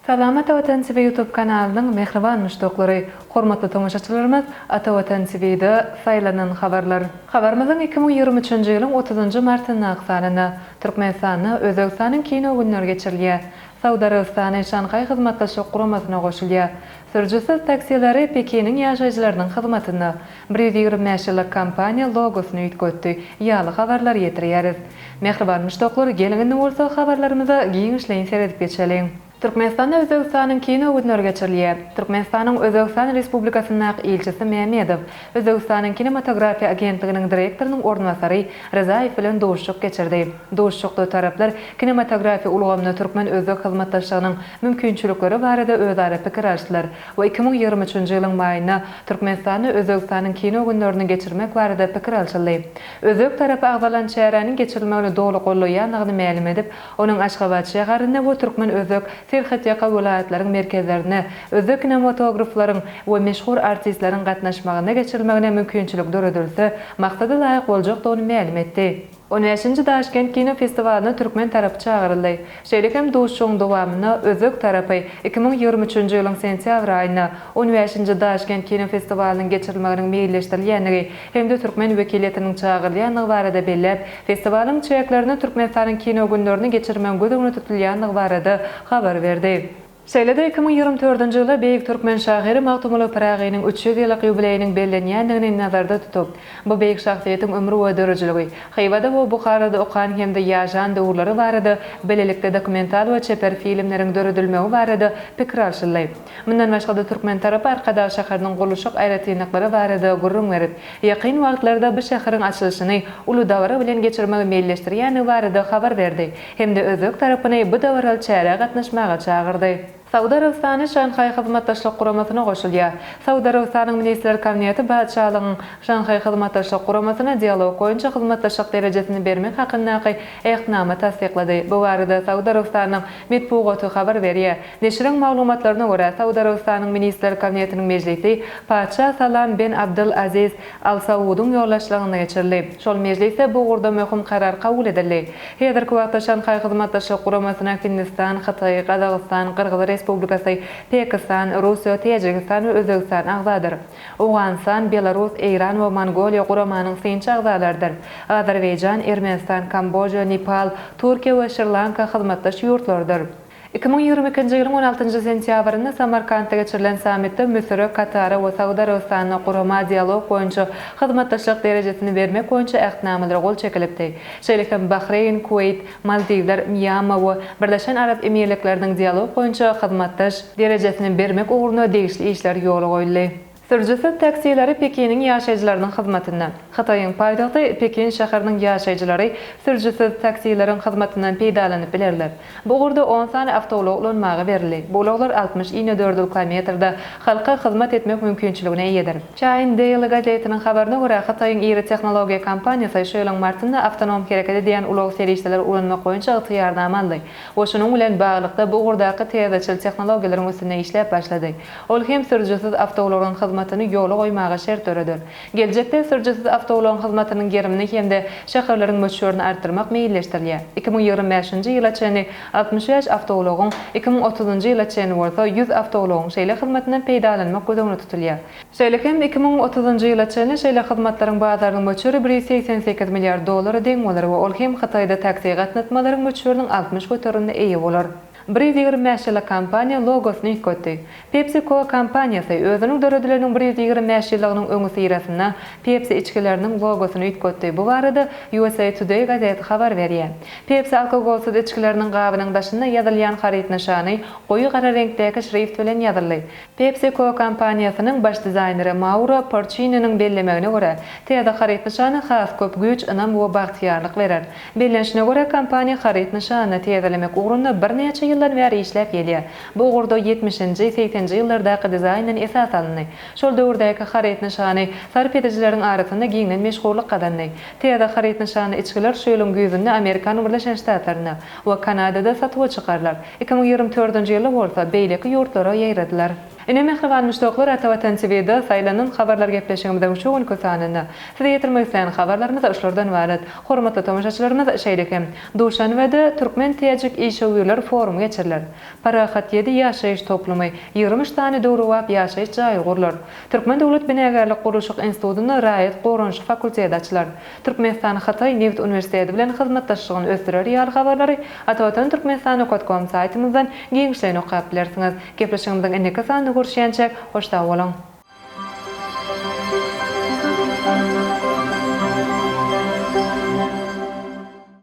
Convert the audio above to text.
Salam Ata Watan TV YouTube kanalynyň mähriban muşdaklary! Hormatly tomaşaçylarymyz Ata Watan TV-de saýlanan habarlar. Habarymyzyň 2023-nji ýylyň otuzynjy martyndaky sanynda Türkmenistanda Özbegistanyň kino günleri geçirilýär. Saud Arabystany Şanhaý Hyzmatdaşlyk Guramasyna goşulýar. Sürüjisiz taksileri Pekiniň ýaşaýjylarynyň hyzmatynda. 125 ýyllyk kompaniýa logosyny üýtgetdi ýaly habarlary ýetirýäris. Mähriban muşdaklar, geliň indi bolsa habarlarymyza giňişleýin seredip geçeliň. Türkmenistanda Özbegistanyň kino günleri geçirilýär. Türkmenistanyň Özbegistan Respublikasyndaky ilçisi Mämmedow Özbegistanyň Kinematografiýa agentliginiň direktorynyň orunbasary Ryzaýew bilen duşuşyk geçirdi. Duşuşykda taraplar kinematografiýa ulgamynda türkmen-özbek hyzmatdaşlygynyň mümkinçilikleri barada özara pikir alyşdylar we 2023-nji ýylyň maýynda Türkmenistanda Özbegistanyň kino günlerini geçirmek barada pikir alşyldy. Özbek tarapy agzalan çäräniň geçirilmegini doly goldaýandygyny mälim edip, onuň Aşgabat şäherinde we türkmen-özbek serhetýaka welaýatlaryň merkezlerinde özbek kinematograflaryň we meşhur artistleriň gatnaşmagynda geçirilmegine mümkinçilik döredilse, maksada laýyk boljakdygyny mälim etdi. On bäşinji Daşkent kino festiwalyna türkmen tarapy çagyryldy. Şeýle hem duşuşygyň dowamynda özbek tarapy 2023-nji ýylyň sentýabr aýynda on bäşinji Daşkent kino festiwalynyň geçirilmeginiň meýilleşdirilýändigi hem-de türkmen wekiliýetiniň çagyrylýandygy barada belläp, festiwalyň çäklerinde Türkmenistanyň kino günlerini geçirmegiň göz öňünde tutulýandygy barada habar berdi. Şeýle-de 2024-nji ýylda beýik türkmen şahyry Magtymguly Pyragynyň 300 ýyllyk ýubileýiniň bellenýändigini nazarda tutup, bu beýik şahsyýetiň ömri we döredijiligi, Hywada we Buharada okan hem-de ýaşan döwürleri barada bilelikde dokumental we çeper filmleriň döredilmegi barada pikir alşyldy. Mundan başga-da türkmen tarapy Arkadag şäheriniň gurluşyk aýratynlyklary barada gürrüň berip, ýakyn wagtlarda bu şäheriň açylyşyny uly dabara bilen geçirmegi meýilleşdirýändigi barada habar berdi hem-de özbek tarapyny bu dabaraly çärä gatnaşmaga çagyrdy. Saud Arabystany Şanhaý Hyzmatdaşlyk Guramasyna goşulýar. Saud Arabystanyň Ministrler Kabineti Patyşalygyň Şanhaý Hyzmatdaşlyk Guramasyna dialog boýunça hyzmatdaşlyk derejesini bermek hakyndaky Ähtnama tassyklady. Bu barada Saud Arabystanynyň metbugaty habar berýär. Neşiriň maglumatlaryna görä, Saud Arabystanyň Ministrler Kabinetiniň mejlisi Patyşa Salam ben Abdyl Aziz Al Saudyň ýolbaşçylygynda geçirildi. Şol mejlisde bu ugurda möhüm karar kabul edildi. Häzirki wagtda Şanhaý Hyzmatdaşlyk Guramasyna Hindistan, Hytaý, Gazagystan, Gyrgyz Respublikasy, Pakistan, Russiýa, Täjigistan we Özbegistan agzadyr. Owganystan, Belarus, Eýran we Mongoliýa guramanyň synçy agzalarydyr. Azerbaýjan, Ermenistan, Kamboja, Nepal, Türkiýe we Şri-Lanka hyzmatdaş ýurtlardyr. 2022-nji ýylyň on altynjy sentýabrynda Samarkantda geçirilen sammitde Müsüre, Katara we Saud Arabystanyna gurama dialog boýunça hyzmatdaşlyk derejesini bermek boýunça ähtnamalara gol çekilipdi. Şeýle hem Bahreýn, Kuweýt, Maldiwler, Mýanma we Birleşen Arap Emirlikleriniň dialog boýunça hyzmatdaş derejesini bermek ugrunda degişli işler ýola goýuldy. Sürüjisiz taksileri Pekiniň ýaşaýjylarynyň hyzmatynda. Hytaýyň paýtagty Pekin şäheriniň ýaşaýjylary sürüjisiz taksileriň hyzmatyndan peýdalanyp bilerler. Bu ugurda on sany awtoulag ulanmaga berildi. Bu ulaglar 60 inedördül kilometrde halka hyzmat etmek mümkinçiligine eýedir. China Daily gazetiniň habaryna görä, Hytaýyň iri tehnologiýa kompaniýasy şu ýylyň martynda awtonom hereket edýän ulag serişdeleri ulanmak boýunça ygtyýarnama aldy we şunuň bilen baglylykda bu ugurdaky täzeçil tehnologiýalaryň üstünde işläp başlady. Ol hem sürüjisiz awtoulagyň hyzmatyny ýola goýmaga şert döreder. Geljekde sürüjisiz awtoulagyň hyzmatynyň gerimini hem-de şäherleriň möçberini artdyrmak meýilleşdirilýär. 2025-nji ýyla çenli 65 awtoulagyň, 2030-njy ýyla çenli bolsa 100 awtoulagyň şeýle hyzmatyndan peýdalanmak göz öňünde tutulýar. Şeýle hem 2030-njy ýyla çenli şeýle hyzmatlaryň bazarynyň möçberi 188 milliard dollara deň bolar we ol hem Hytaýda taksi gatnatmalaryň möçberiniň 60 göterimine eýe bolar. 125 ýyllyk kompaniýa logosyny üýtgetdi. PepsiCo kompaniýasy özüniň döredileniniň 125 ýyllygynyň öňüsyrasynda Pepsi içgileriniň logosyny üýtgetdi. Bu barada USA Today gazeti habar berýär. Pepsi alkogolsyz içgileriniň gabynyň daşynda ýazylýan haryt nyşany goýy gara reňkdäki şrift bilen ýazyldy. PepsiCo kompaniýasynyň baş dizaýneri Mauro Porçininiň bellemegine görä, täze haryt nyşany has köp güýç, ynam we bagtyýarlyk berer. Bellenişine görä, kompaniýa haryt nyşanyny täzelemek ugrunda birnäçe ýyldan bäri işläp gelýär. Bu ugurda ýetmişinji, segseninji ýyllardaky dizaýndan esas alyndy. Şol döwürdäki haryt nyşany sarp edijileriň arasynda giňden meşhurlyk gazandy. Täze haryt nyşanly içgiler şu ýylyň güýzünde Amerikanyň Birleşen Ştatlarynda we Kanadada satuwa çykarylar. 2024-nji ýylda bolsa beýleki ýurtlara ýaýradylar. Ine mähriban muşdaklar Ata Watan TVda saýlanan habarlar gepleşigimiziň şu günki sanynda size ýetirmek isleýän habarlarymyz şulardan ybarat. Hormatly tomaşaçylarymyz şeýle hem Duşanbede Türkmen-täjik işewürler forumy geçiriler. Parahat ýedi ýaşaýyş toplumy, 23 sany döwrebap ýaşaýyş jaýy gurlar. Türkmen döwlet binagärlik-gurluşyk institutynda raýat goranyşy fakulteti açylar. Türkmenistan Hytaý nebit uniwersiteti bilen hyzmatdaşlygyny ösdürer ýaly habarlary Atavatan Türkmenistan nokat kom saýtymyzdan giňişleýin okap bilersiňiz. Gepleşigimiziň indiki sanynda görüşýänçäk, hoş sag boluň!